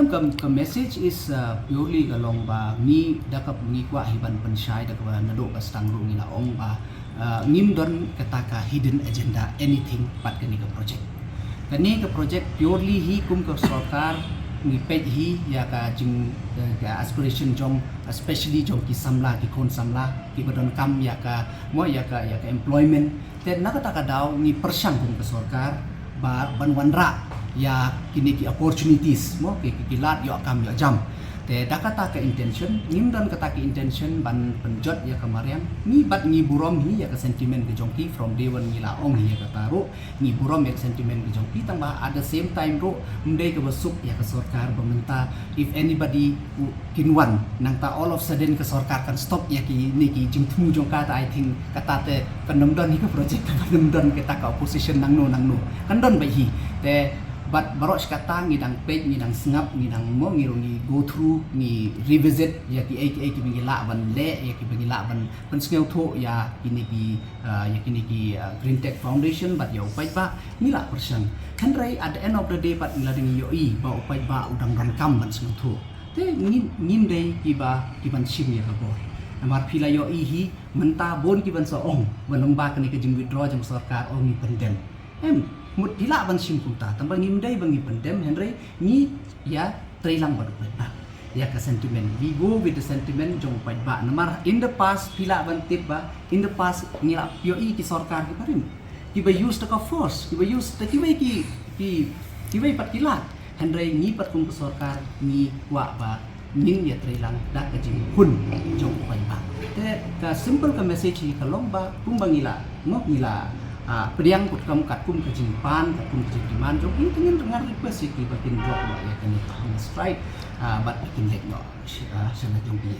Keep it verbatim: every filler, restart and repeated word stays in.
Ka, ka message is uh, purely ka long ba ngi da ka ngi kwah hi ban pynshai da ka ba naduh ka stang ruh ngi la ong ba uh, ngim don kata ka hidden agenda anything pat kane ka project. Kane ka project purely hi kum ka sorkar ngi peit hi ïa ka jing uh, ka aspiration jong, especially jong ki samla, ki khun samla ki ba don kam ïa ka, mo, ïa ka, ïa ka employment. Te na kata ka daw ngi pyrshang kum ka sorkar ba ban wanrah ïa kine ki opportunities, mo, ki, ki, ki lad ïoh kam ïoh jam. Te da kata ka intention, ngim don kata ka intention ban pynjot ïa ka mariang. Ngi bad ngi burom hi ïa ka sentiment ka jong ki from day one, ngi la ong hi ïa kata ruh. Ngi burom ïa ka sentiment ka jong ki, tang ba at the same time ruh ym dei ka ba suk ïa ka sorkar ba mynta if anybody kin wan, nangta all of sudden ka sorkar kan stop ïa kine ki jingthmu jong ka. Ta, I think kata te kan ym don hi ka project, kan ym don kata ka opposition nangno nangno, kan don beit hi. Te bad baroh shi katta ngi dang peit, ngi dang sngap, ngi dang, mo, ngi ruh ngi go through, ngi revisit ïa kiei kiei kiba ngi lah ban leh, ïa kiba ngi lah ban pynsngewthuh ïa kine ki uh, ïa kine ki uh, Green Tech Foundation bad ïa u paidbah. Ngi la pyrshang, hynrei at the end of the day pat ngi la dang ïohi ba u paidbah u dang donkam ban sngewthuh. Te ngim, ngim dei kiba, kiban shim ïa ka bor. Namar phi la ïohi hi mynta bun kiban sa ong ba lem bad kane ka jing withdraw jong sorkar, ong ngi pyndem. Em, mut phi lah ban shim kumta, tang ba ngim dei ba ngi pyndem, hynrei ngi ïatreilang bad u paidbah ïa ka sentiment. We go with the sentiment jong u paidbah. Namar in the past phi lah ban tip ba in the past ngi la ïohi ki sorkar kiba rim, kiba use da ka force, kiba use da kiwei ki, ki, kiwei pat ki lad. Hynrei ngi pat kum ka sorkar ngi kwah ba ngin ïatreilang da ka jinghun jong u paidbah. Te ka simple ka message hi ka long ba kumba ngi la, mo, ngi la uh, pdiang kut kam katkum ka jingpan, katkum ka jingdemand jong ki, te ngin, ngan request ïa ki ba kin drop ïa kane ka hunger strike, uh, bad ba kin leit noh sha, uh, sha la jong ki.